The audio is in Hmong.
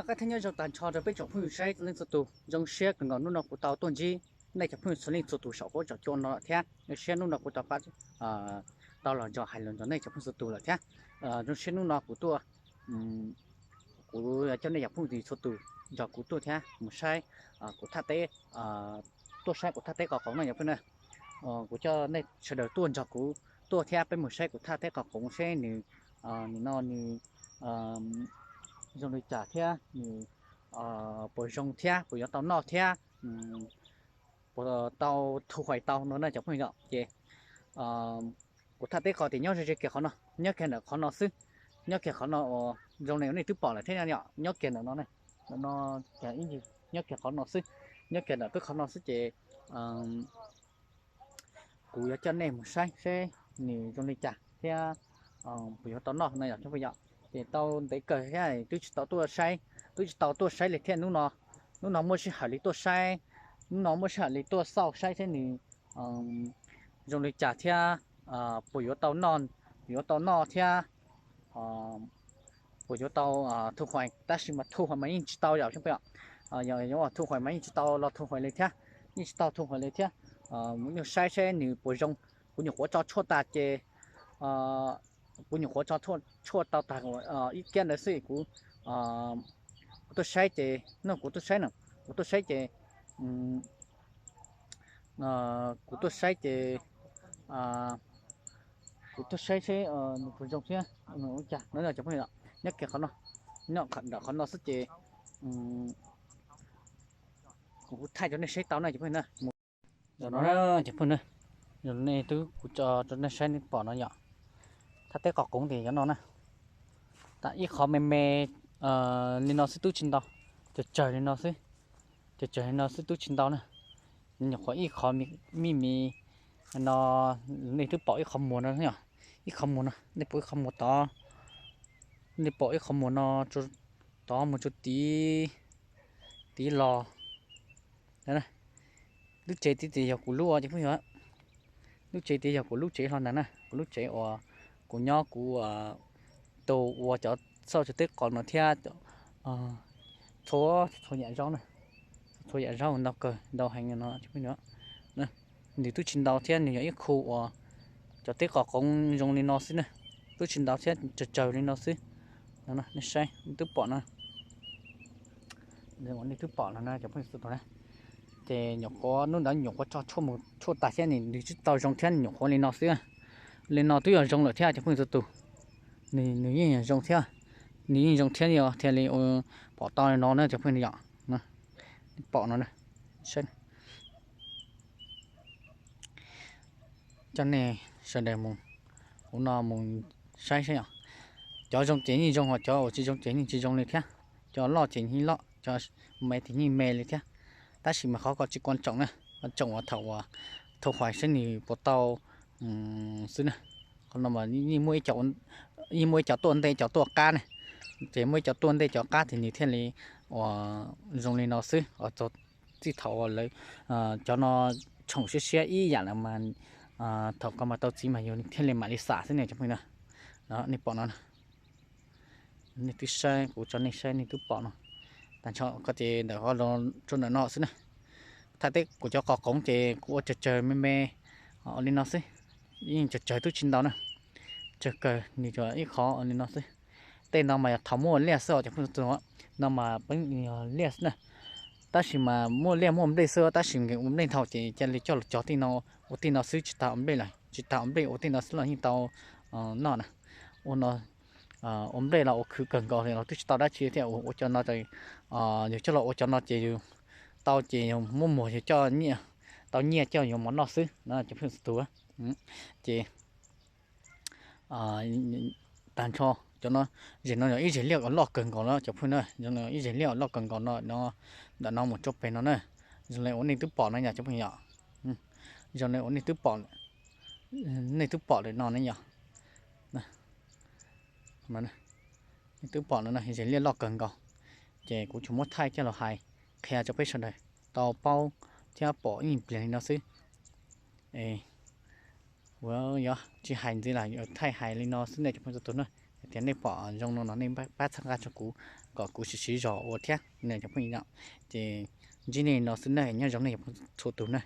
Noj qab thiab nyob zoo tag nrho rau peb tsoom phooj ywg saib txhua leej txhua tus. Zoo siab kawg nkaus hnub no kuv tau tuaj ntsib nej cov phooj ywg txhua leej txhua tus saum huab saum cua no thiab zoo siab hnub no kuv rov qab tau los ntsib hais lus nrog nej cov phooj ywg txhua tus lawm thiab. Zoo siab hnub no kuv tuaj, kuv coj nej cov phooj ywg txhua tus nrog kuv tuaj thiab mus saib kuv thaj teb, tuaj saib kuv thaj teb qos qoov no yog phooj ywg. Kuv coj nej sawv daws tuaj nrog kuv tuaj thiab peb mus saib kuv thaj teb qos qoov seb nws, nws no nws zoo li cas thiab nws puas zoo thiab puas yuav tau noj thiab puas tau thu hoais tau no na cov phooj ywg. Ces kuv thaj teb qos tias nyob ze ze kiag qhov no, nyob kiag ntawm qhov no xwb, nyob kiag qhov no uas zoo li nej twb pom lawm thiab yom, nyob kiag ntawm no, ntawm no, nyob kiag qhov no xwb, nyob kiag ntawm twb qhov no xwb ces kuv yuav coj nej mus saib seb nws zoo li cas thiab puas yuav tau noj no yom cov phooj ywg. Ces tau ntev kawg thiab twb tsis tau tuaj saib, twb tsis tau tuaj saib li thiab hnub no, hnub no muaj sij hawm li tuaj saib, hnub no muaj sij hawm li tuaj xauj saib seb nws zoo li cas thiab puas yuav tau noj, puas yuav tau noj thiab puas yuav tau thu hoais, tab sis mas thu hoais mas yeej tsis tau yom phooj ywg. Yog yuav thu hoais mas yeej tsis tau los thu hoais li thiab, yeej tsis tau thu hoais li thiab. Mus nyuag saib seb nws puas zoo, kuv nyuam qhuav tso tshuaj tas ces kuv nyuam qhuav tso tshuaj tau tag ib kiab ntawd xwb kuv, kuv tuaj saib ces no kuv tuaj saib na, kuv tuaj saib ces kuv tuaj saib ces kuv tuaj saib seb nws puas zoo thiab ua cas no cov phooj ywg. Nyob kiag qhov no, nyob ntawm qhov no xwb ces kuv thaij rau nej saib tau na cov phooj ywg na. Mus, cov phooj ywg na, nej twb kuv tso rau nej saib nej pom no yom. Thaj teb qos qoov tias yov no na, tas ib qhov me me li no xwb tub tsis ntau, tsawg tsawg li no xwb, tsawg tsawg li no xwb tub tsis ntau na. Nyuam qhuav ib qhov me me no, nej twb pom ib qhov muag no yom, ib qhov muag no nej pom ib qhov muag tod, nej pom ib qhov muag no tod mus tsuas tid, tid los. Lub tsev tid tias yog kuv lub cov phooj ywg, lub tsev tid yog kuv lub tsev hlo ntag na, kuv lub tsev uas kuv nyob kuv tus ua cov xauj cov teb qos no thiab txhua txhua yam zaub na, txhua yam zaub ntau kawg ntau heev no cov phooj ywg. Nws twb tsis ntau thiab nws yog ib khu uas cov teb qos qoov zoo li no xwb na, twb tsis ntau thiab tsawg tsawg li no xwb. Nej saib nej twb pom no, nej twb pom no na cov phooj ywg txhua tus na. Ces nyuam qhuav hnub ntawd nyuam qhuav tso tshuaj mus tshuaj tas thiab nws twb tsis tau zoo thiab nyuam qhuav li no xwb. Li no twb yog zoo lawm thiab cov phooj ywg txhua tus, nws yeej zoo thiab, nws yeej zoo thiab yog thiaj li pom tau li no na cov phooj ywg yom. Nej pom no, coj nej sawv daws mus, kuv no mus saib saib yom. Cov zoo ces yeej zoo, ho cov uas tsis zoo ces yeej tsis zoo li thiab. Cov loj ces yeej loj, cov me ces yeej me li thiab. Tab sis mas qhov ko tsis quan trọng na, quan trọng uas thaum uas thu hoais seb nws puas tau xwb na. Qhov no mas yeej muaj ib co, yeej muaj ib co tuaj ntej co tuaj qab ne, ces muaj ib co tuaj ntej co qab ces nws thiaj li uas zoo li no xwb. Txij thaum uas lawv cov no tshoom siab siab ib yam lawm mas thaum ko mas tau txiv mas yus thiaj li mam li xam xwb ne cov phooj ywg na. Nej pom no, nej twb saib, kuv tso nej saib nej twb pom no. Tag nrho ko ces ntawm ko los rau ntawm no xwb na. Thaj teb kuv cov qos qoov ces kuv ua tsawg tsawg me me li no xwb, yeej tsawg tsawg twb tsis ntau na. Tsawg kawg nws cov ib qhov li no xwb. Tej no mas yog thaum muaj liaj xwb os cov phooj ywg, no mas peb yog liaj xwb na. Tab sis mas muaj liaj muaj nplej xwb, tab sis nkees ua nplej dhau ces cia li coj los cog tej no, ua tej no xwb tsis tas ua nplej lawm, tsis tas ua nplej ua tej no xwb los yeej tau noj na. Ua no ua nplej los ua khwv kawg nkaus li los twb tsis tau dab tsi thiab, ua cov no, yus coj los ua cov no ces yus tau ces yus muab muag yus coj nyiaj, tau nyiaj coj yuav mov noj xwb no cov phooj ywg txhua tus. Ces tag nrho cov no, zem no yog ib zem liaj uas loj kawg nkaus no cov phooj ywg na, zoo li ib zem liaj uas loj kawg nkaus no, ntawm no mus txog pem no na, zoo li uas nej twb pom no yom cov phooj ywg. Zoo li uas nej twb pom, nej twb pom lawm no ne yom. Nej twb pom no, zem liaj loj kawg nkaus. Ces kuv tsuas muab thaij coj los hais qhia rau peb sawv daws tau paub thiab pom ib pliag li no xwb. Kuv yuav tsis hais ntxiv lawm, thaij hais li no xwb nej cov phooj ywg txhua tus na. Tias nej pom zoo no no nej pab txhawb nqa rau kuv kom kuv siv siv zog ua thiab. Ces ntsib nej no xwb na, nyob zoo nej txhua tus na.